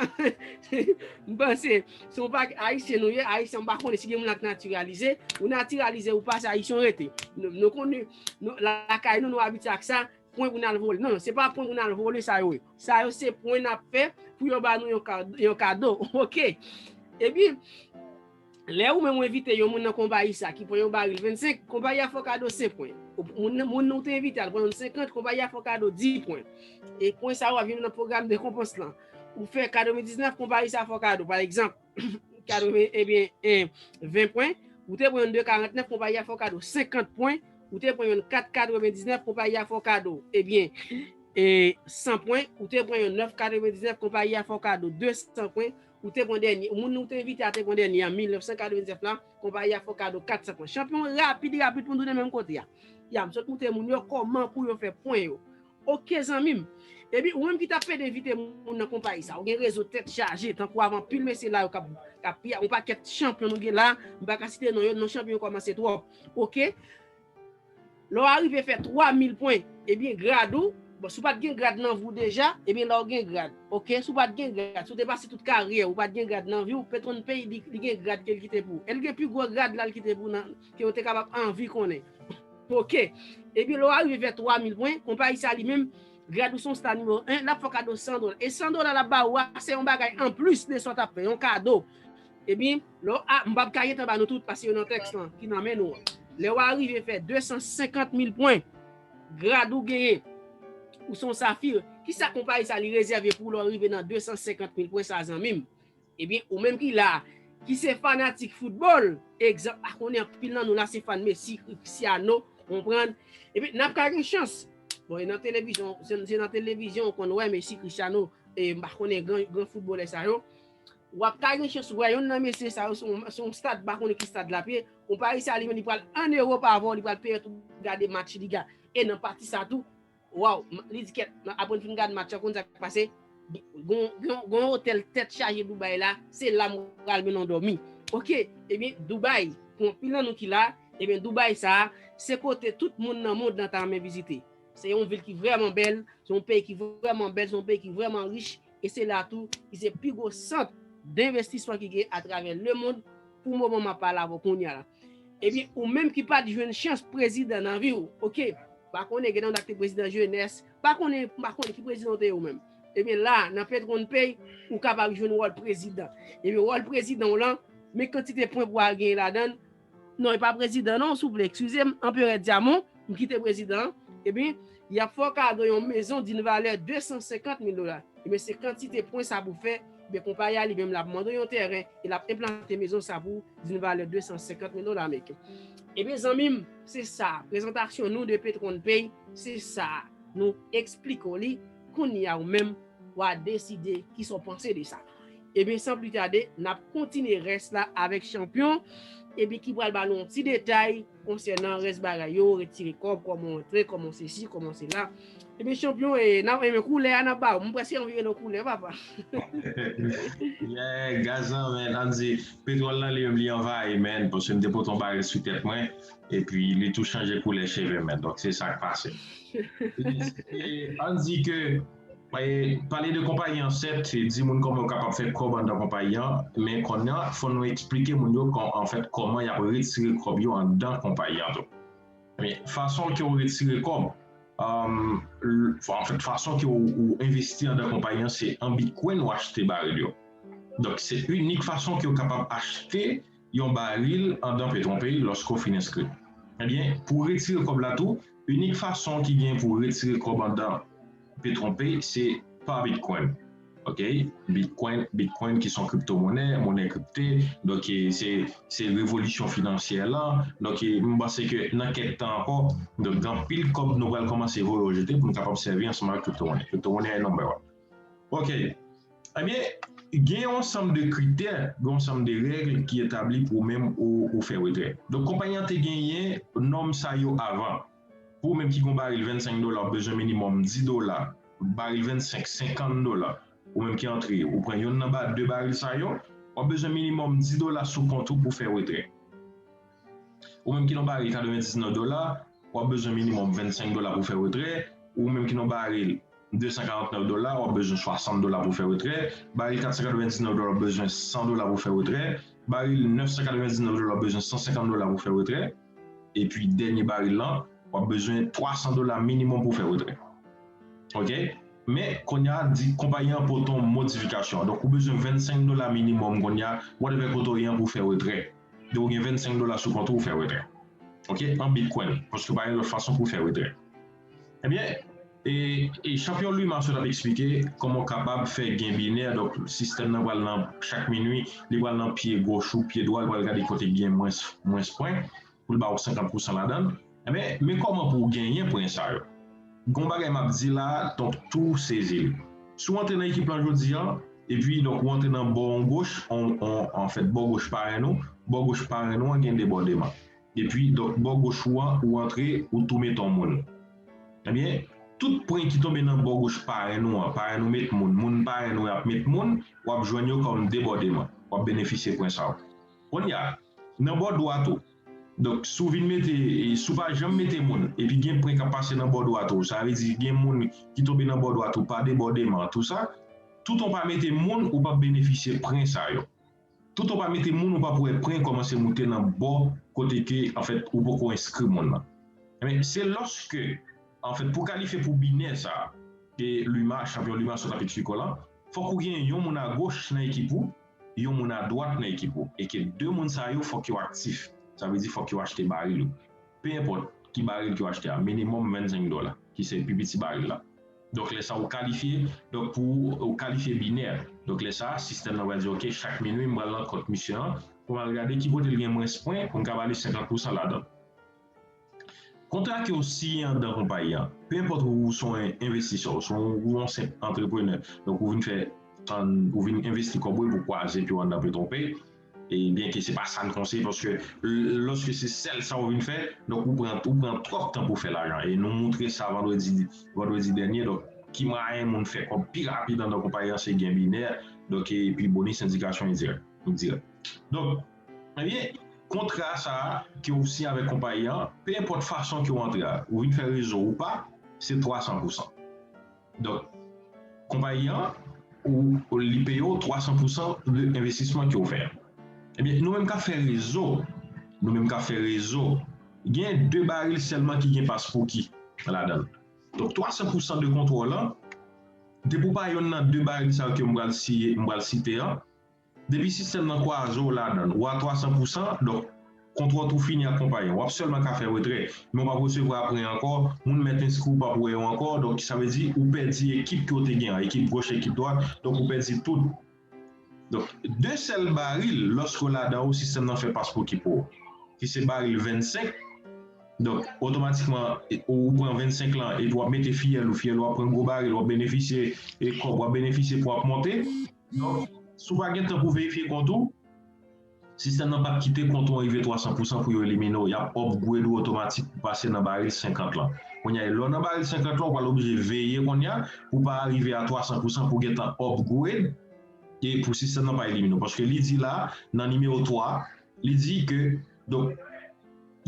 M panse, se yon pakèt Ayisyen nou ye, Ayisyen m pa konnen si gen moun la k natiralize, ou natiralize ou pa, se Ayisyen w rete. Nou, nou konnen, nou, lakay nou, nou abitye ak sa, pwen pou n al vole. Non, non, se pa pwen pou n al vole sa yo ye. Sa yo se pwen n ap fè pou yo ba nou yon ka-, yon kado. Oke. Ebyen, lè ou menm ou envite yon moun nan konpayi sa ki pran yon baril vennsenk, konpayi a fè w kado senk pwen. Ou, moun nan, moun nan ou te envite al pran yon senkant, konpayi a fè w kado dis pwen. E pwen sa yo ap vin nan pwogram rekonpans lan. Ou fè katrevendiznèf, konpayi sa fè w kado, pa egzanp, katreven, ebyen, en, ven pwen. Ou te pran yon de karantnèf, konpayi a fè w kado senkant pwen. Ou te pran yon kat katrevendiznèf, konpayi a fè w kado, ebyen, e, san pwen. Ou te pran yon nèf katrevendiznèf, konpayi a fè w kado de san pwen. Ou te pran dènye, moun ou te envite a te pran dènye an, mil nèf san katrevendiznèf la, konpayi a fè w kado kat san pwen. Chanpyon, rapid, rapid pou n tounen menm kote a. Ya, m sot montre moun yo kòman pou yo fè pwen yo. Ok, zanmi m. Epi, ou menm ki t ap pede envite moun nan konpayi sa, ou gen rezo tèt chaje, tankou avè anpil mesye la yo k ap, k ap, yon pakèt chanpyon nou gen la, m pa ka site non yo, non chanpyon yo kòmanse twòp. Ok? Lè w arive fè twa mil pwen, ebyen, grad ou, bon, si w pa t gen grad nan vi w deja, ebyen, la w gen grad. Ok? Si w pa t gen grad, si w te pase tout karyè w, ou pa t gen grad nan vi w, Petwonn Pay, li, li gen grad ke l kite pou ou. E l gen pi gwo grad la l kite pou w nan, ke w te kapab anvi konnen. Ok. Epi lè w arive fè twa mil pwen, konpayi sa li menm, grad ou se yon sta nimewo en, l ap fè w kado san dola. E san dola l ap ba ou a, se yon bagay anplis de sa w t ap fè, yon kado. Epi, lè w, a, m p ap ka gentan ba nou tout, paske yo nan tèks lan, ki nan men nou an. Lè w arive fè de san senkant mil pwen, grad ou genyen, ou se yon safir. Kisa konpayi sa li rezève pou ou lè w rive nan de san senkant mil pwen sa, zanmi m? Ebyen, ou menm ki la, ki se fanatik foutbòl, egzanp, pa konnen anpil nan nou la se fan Messi, Cristiano, konprann? Ebyen, n ap ka gen chans. Bon, e nan televizyon, se, se nan televizyon ou konn wè Messi, Cristiano, e m pa konnen gran, gran foutbolè sa yo. W ap ka gen chans wè yonn nan mesye sa yo, se yon, se yon stad, m pa konnen ki stad l ap ye. Konpayi sa li menm, li pral ann Ewòp avè w, li pral peye w pou gade match li ga. E nan pati sa tou, waw, m- li di kèt, apre n fin gad match la, konn sa k pase? Gon, gon, gon otèl tèt chaje Dubai la, se la m pral mennen w dòmi. Ok, ebyen, Dubai, pou anpil nan nou ki la, ebyen, Dubai sa a, se kote tout moun nan mond lan ta renmen vizite. Se yon vil ki vrèman bèl, se yon peyi ki vrèman bèl, se yon peyi ki vrèman rich, e se la tou ki se pi gwo sant denvestisman ki gen atravè lemonn pou moman m ap pale avè w kounye a la. Ebyen, ou menm ki pa t jwenn chans prezidan nan vi w, ok, pa konnen gen nan w t ap te prezidan jenès, pa konnen, pa konnen ki prezidan w te ye ou menm. Ebyen, la, nan Petwonn Pay, ou kapab jwenn wòl prezidan. Ebyen, wòl prezidan w lan, men kantite pwen pou w al genyen ladan l. Non, e pa prezidan non, souple, eskize m, Anperè Dyamon, m kite prezidan an. Ebyen, y ap fè w kado yon maison d'une valeur de cent cinquante mille dollars. Ebyen, se kantite pwen sa pou fè, ebyen, konpayi a li menm l ap mande w yon tèren e l ap enplante maison sa pou w d'une valeur de cent cinquante mille dollars américains. Ebyen, zanmi m, se sa, prezantasyon nou de Petwonn Pay, se sa, nou eksplike w li, kounye a ou menm, w a deside kisa w panse de sa. Ebyen, san pli tade, n ap kontinye rès la avèk chanpyon, epi ki pral ba nou yon ti detay konsènan rès bagay yo, retire kòb, kòman w antre, kòman sesi, kòman sela. Ebyen, chanpyon, e, n ap renmen koulè a, n ap ba ou. M prèske anvi rele w koulè, papa. Yeah, gaz lan, men, an di, petwòl lan, li menm, li anvayi, men, paske m te pote yon baril sou tèt mwen, epi li tou chanje koulè cheve, men. Donk, se sa k pase. E, e, an di ke E, pale de konpayi an, sèt, e di moun kòman yo kapab fè kòb anndan konpayi an, men kounye a, fò nou eksplike moun yo kò- anfèt, kòman y ap retire kòb yo anndan konpayi an tou. Men, fason ke w retire kòb, um, l- anfèt, fason ke w, w envesti anndan konpayi an, se an bitcoin w achte baril yo. Donk, se inik fason ke w kapab achte yon baril anndan Petwonn Pay lòske w fin enskri. Ebyen, pou w retire kòb la tou, inik fason ki gen pou w retire kòb anndan Petwonn Pay, se pa Bitcoin. Ok? Bitcoin, Bitcoin ki se yon kriptomonè, monè kripte. Donk, e, se, se revolisyon finansyè lan. Donk, e, m panse ke nan kèk tan ankò, donk, gen anpil kòb nou pral kòmanse voye yo jete pou nou kapab sèvi ansanm avèk kriptomonè. Kriptomonè e number one. Ok. Ebyen, gen yon ansanm de kritè, gen yon ansanm de règ ki etabli pou ou menm ou, ou fè retrè. Donk, konpayi an te genyen nòm sa yo avan. Pou ou menm ki gon baril vennsenk dola, ou bezwen minimòm dis dola, baril vennsenk, senkant dola. Ou menm ki antre, ou pran yonn nan ba de baril sa yo, w ap bezwen minimòm dis dola sou kont ou pou fè retrè. Ou menm ki nan baril katrevendiznèf dola, w ap bezwen minimòm vennsenk dola pou fè retrè. Ou menm ki nan baril de san karantnèf dola, w ap bezwen swasant dola pou fè retrè. Baril kat san katrevendiznèf dola, w ap bezwen san dola pou fè retrè. Baril nèf san katrevendiznèf dola, w ap bezwen san senkant dola pou fè retrè. Epi dènye baril lan, w ap bezwen twa san dola minimòm pou fè retrè. Ok? Men, kounye a, di konpayi an pote yon modifikasyon. Donk, ou bezwen vennsenk dola minimòm kounye a, whatever kote w ye an pou fè retrè. Donk, ou gen vennsenk dola sou kont ou, ou fè retrè. Ok? An Bitcoin, paske pa gen lòt fason pou fè retrè. Ebyen, e, e chanpyon Luma sot ap eksplike kòman w kapab fè gen binè, donk sistèm nan pral nan chak minui, li pral nan pye goch ou, pye dwa, li pral gade kote ki gen mwens, mwens pwen, pou l ba w senkant pousan ladan l. Ebyen, men kòman pou w genyen pwen sa yo. Gon bagay m ap di la, donk tou sezi l. Si w antre nan ekip lan jodi a, epi donk ou antre nan bò w goch, on, on, anfèt, bò goch parenn ou, bò goch parenn ou an gen debòdeman. Epi, donk, bò goch ou an, ou antre, ou tou mete yon moun. Ebyen, tout pwen ki tonbe nan bò goch parenn ou an, parenn ou met moun, moun parenn ou ap met moun, w ap jwenn yo kòm debòdeman. W ap benefisye pwen sa yo. Kounye a, nan bò dwat ou, donk, si w vin mete, e, si w pa janm mete moun, epi gen pwen k ap pase nan bò dwat ou, sa vle di gen moun ki tonbe nan bò dwat ou pa debòdeman, tou sa, toutan w pa mete moun, ou p ap benefisye pwen sa yo. Toutan w pa mete moun, ou p ap wè pwen kòmanse moute nan bò kote ke, anfèt, ou poko enskri moun nan. Ebyen, se lòske, anfèt, pou kalifye pou binè sa, ke Luma, chanpyon Luma sot ap eksplike w lan, fòk ou gen yon moun agoch nan ekip ou, yon moun adwat nan ekip ou, e ke de moun sa yo fòk yo aktif. Sa vle di fòk yo achte baril yo. Pe enpòt ki baril ke w achte a, minimòm vennsenk dola, ki se pi piti baril la. Donk, lè sa, ou kalifye, donk, pou ou kalifye binè. Donk, lè sa, sistèm nan pral di, ok, chak minui, m pral nan kont misye an, pou m al gade ki kote l gen mwens pwen, pou m ka ba li senkant pousan ladan l. Kontra ke w siyen anndan konpayi an, pe enpòt ou, ou se yon envestisè, ou se yon, ou yon senp antreprenè, donk ou vin fè, an, ou vin envesti kòb ou pou kwaze pye w anndan Petronpay, e byen ke se pa sa n konseye, paske l-, lòske se sèl sa w vin fè, donk ou pran, ou pran twòp tan pou fè lajan. E nou moutre sa vandredi, vandredi dènye, donk ki mwayen moun fè kòb pi rapid anndan konpayi an, se gen binè, donk epi bonis endikasyon endirèk, endirèk. Donk, ebyen, kontra sa a ke w siyen avèk konpayi an, pe enpòt fason ke w antre a, ou vin fè rezo ou pa, se twa san pousan. Donk, konpayi an, ou, ou li peye w twa san pousan de envestisman ke w fè a. Ebyen, nou menm k ap fè rezo, nou menm k ap fè rezo, gen de baril sèlman ki gen pas Pookie ladan l. Donk, twa san pousan de kontwòl lan, depi w pa yonn nan de baril sa yo ke m pral siye, m pral site an, depi sistèm nan kwaze w ladan l, ou a twa san pousan, donk, kontwòl ou fini ak konpayi an. W ap sèlman ka fè retrè, men w p ap resevwa pwen ankò, moun mèt enskri w p ap wè yo ankò, donk, sa vle di ou pèdi ekip ke w te gen an, ekip goch, ekip dwat, donk, ou pèdi tout. Donk, de sèl baril, lòske w ladan ou, sistèm nan fè pas Pookie pou ou, ki se baril vennsenk, donk, otomatikman, ou pran vennsenk lan, epi w ap mete fiyèl ou, fiyèl ou ap pran gwo baril, w ap benefisye e kòb, w ap benefisye pwen w ap monte. Donk, si w pa gen tan pou verifye kont ou, sistèm nan p ap kite kont ou an rive twa san pousan pou yo elimine w. Y ap upgrade ou otomatik pou pase nan baril senkant lan. Kounye a, lè w nan baril senkant lan, ou pral oblije veye kounye a pou w pa rive a twa san pousan pou w gentan upgrade e pou sistèm nan pa elimine w. Paske li di la, nan nimewo twa, li di ke, donk,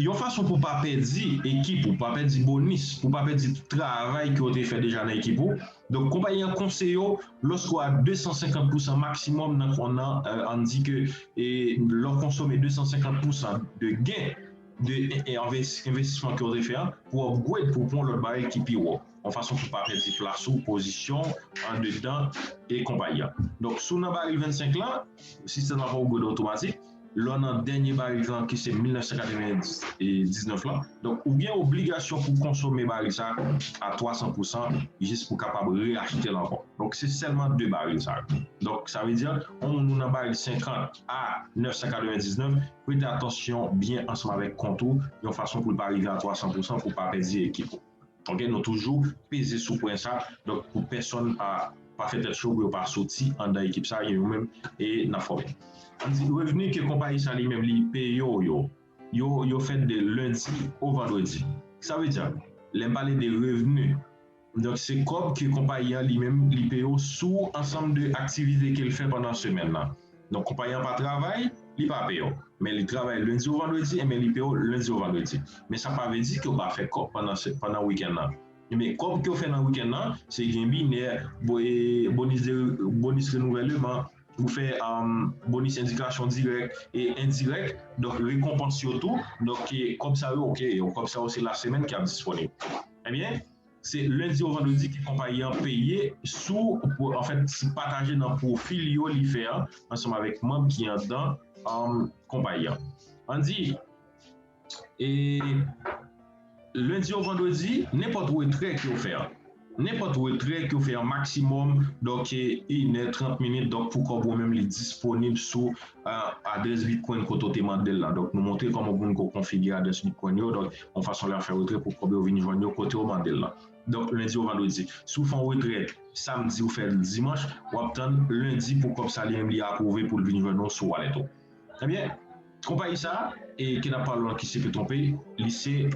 yon fason pou w pa pèdi ekip ou, pa pèdi bonis, pou w pa pèdi travay ke w te fè deja nan ekip ou. Donk, konpayi an konseye w, lòske w a de san senkant pousan maksimòm nan, nan, euh, ann di ke, e, lè w konsome de san senkant pousan de gen de, e, e, enves-, envestisman ke w te fè an, pou w upgrade, pou w pran yon lòt baril ki pi wo. Yon fason pou w pa pèdi plas ou, pozisyon, andedan e konpayi an. Donk, si w nan baril vennsenk lan, sistèm nan ap upgrade otomatik. Lè w nan dènye baril lan ki se mil nèf san katrevendiznèf lan. Donk, ou gen obligasyon pou konsome baril sa a twa san pousan jis pou w kapab reyachte l ankò. Donk, se sèlman de baril sa yo. Donk, sa vle di, yon moun ou nan baril senkant a nèf san katrevendiznèf, prete atansyon byen ansanm avèk kont ou, yon fason pou l pa rive a twa san pousan pou w pa pèdi ekip ou. Ok, nou toujou peze sou pwen sa, donk pou pèsonn pa, pa fè tèt cho, pou yo pa soti anndan ekip sa, yo menm, e n ap fòme. Ann di, revni ke konpayi sa li menm li peye w yo, yo, yo fèt de lendi o vandredi. Sa vle di, lè m pale de revni, donk se kòb ke konpayi an li menm li peye w sou ansanm de aktivite ke l fè pandan semèn nan. Donk, konpayi an pa travay, li pa peye w. Men li travay lendi o vandredi, enben li peye w lendi o vandredi. Men sa pa vle di ke w pa fè kòb pandan se-, pandan wikenn nan. Men kòb ke w fè nan wikenn nan, se gen binè, bo-, e, bonis de, bonis renouvèleman, ou fè, um, bonis endikasyon dirèk e endirèk, donk rekonpans yo tou, donk, e, kòb sa yo, ok, yo, kòb sa yo se la semèn ki ap disponib. Ebyen, se lendi o vandredi ke konpayi an peye sou, pou, anfèt, se pataje nan pwofil yo li fè an, ansanm avèk manm ki anndan, um, konpayi an. Ann di, e lendi o vandredi, nenpòt retrè ke w fè an, nenpòt retrè ke w fè an maksimòm, donk, e, inè, trant minit, donk, pou kòb ou menm li disponib sou, a, adrès Bitcoin kote w te mande l la. Donk, nou montre kòman pou nou konfigire adrès Bitcoin yo, donk, yon fason lè w ap fè retrè pou kòb yo vin jwenn yo kote w mande l la. Donk, lendi o vandredi. Si w fè yon retrè samdi, ou fè l dimanch, w ap tann lendi pou kòb sa li menm li apwouve pou l vin jwenn ou sou wallet ou. Ebyen, konpayi sa, e ke n ap pale w la ki se Petronpay, li se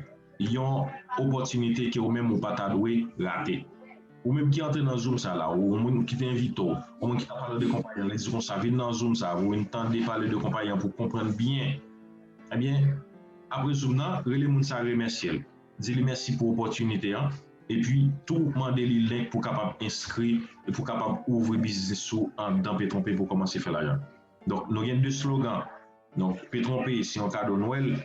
yon opòtinite ke ou menm ou pa ta dwe rate. Ou menm ki antre nan Zoom sa la, ou yon moun ki te envite w, yon moun ki ta pale de konpayi an, li di konsa, vin nan Zoom sa, pou vin tande pale de konpayi an, pou konprann byen. Ebyen, apre Zoom nan, rele moun sa, remèsye l. Di li mèsi pou opòtinite an. Epi tou mande li link pou kapab enskri e pou kapab ouvri biznis ou anndan Petronpay pou kòmanse fè lajan. Donk, nou gen de slogan. Donk, Petronpay se yon kado Nwèl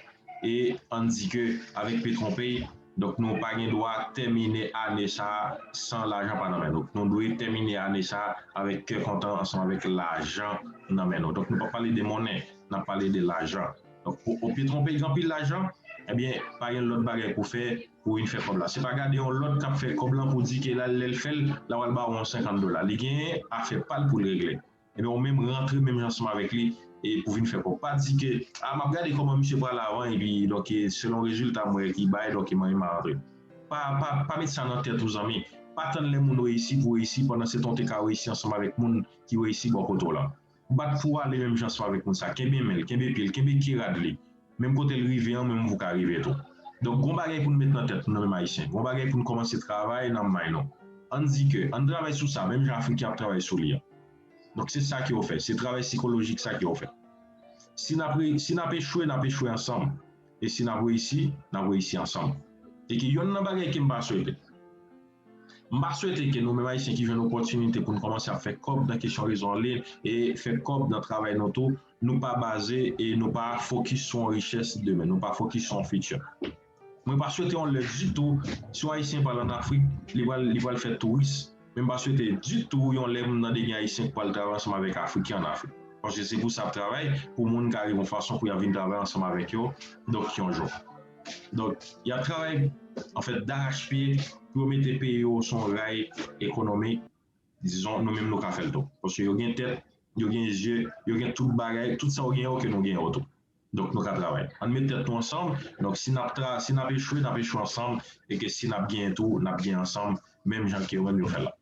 e ann di ke avèk Petronpay, donk, nou pa gen dwa tèmine ane sa a san lajan pa nan men nou. Nou dwe tèmine ane sa a avèk kè kontan ansanm avèk lajan nan men nou. Donk, nou p ap pale de monnen, n ap pale de lajan. Donk, pou, pou Petronpay gen anpil lajan, ebyen, pa gen lòt bagay pou fè pou vin fè kòb la. Se pa gade yon lòt k ap fè kòb lan pou di ke la, lè l fè l, l a pral ba w yon senkant dola. Li genyen afè pa l pou l regle. Ebyen, ou menm rantre menm jan ansanm avèk li e pou vin fè kòb. Pa di ke, a, m ap gade kòman misye pral avan, epi, donk, e, selon rezilta m wè ki bay, donk, e mwen menm m a rantre. Pa, pa, pa met sa nan tèt ou, zanmi. Pa tann lè moun reyisi pou w reyisi, pandan se tan w te ka reyisi ansanm avèk moun ki reyisi bò kote w la. Bat pou w ale menm jan ansanm avèk moun sa. Kenbe men l, kenbe pye l, kenbe ki rad li. Menm kote l rive an, menm ou ka rive tou. Donk, gon bagay pou n met nan tèt nou, nou menm Ayisyen. Gon bagay pou n kòmanse travay nan may nou. Ann di ke, ann travay sou sa, menm jan Afriken ap travay sou li an. Donk, se sa ke yo fè. Se travay sikolojik sa ke yo fè. Si n ap re-, si n ap echwe, n ap echwe ansanm. E si n ap reyisi, n ap reyisi ansanm. E ke yonn nan bagay ke m pa swete. M pa swete ke nou menm Ayisyen ki jwenn opòtinite pou n kòmanse ap fè kòb nan kesyon rezo an liy e fè kòb nan travay nou tou, nou pa baze e nou pa fokis sou yon richès demen, nou pa fokis sou yon fiti. Mwen pa swete yon lè ditou, si yon Ayisyen pral ann Afrik, li pral, li pral fè touris. Men m pa swete ditou yon lè pou m tande gen Ayisyen k pral travay ansanm avèk Afriken ann Afrik. Paske se pou sa y ap travay, pou moun ka rive yon fason pou y ap vin travay ansanm avèk yo, donk yon jou. Donk, y ap travay, anfèt, darachpye pou yo mete peyi yo sou yon ray ekonomik, dizon, nou menm nou ka fè l tou. Paske yo gen tèt, yo gen zye, yo gen tout bagay, tout sa yo gen yo ke nou gen yo tou. Donk, nou ka travay. Ann met tèt nou ansanm. Donk, si n ap tra-, si n ap echwe, n ap echwe ansanm. E ke si n ap genyen tou, n ap genyen ansanm, menm jan ke yo menm yo fè l la.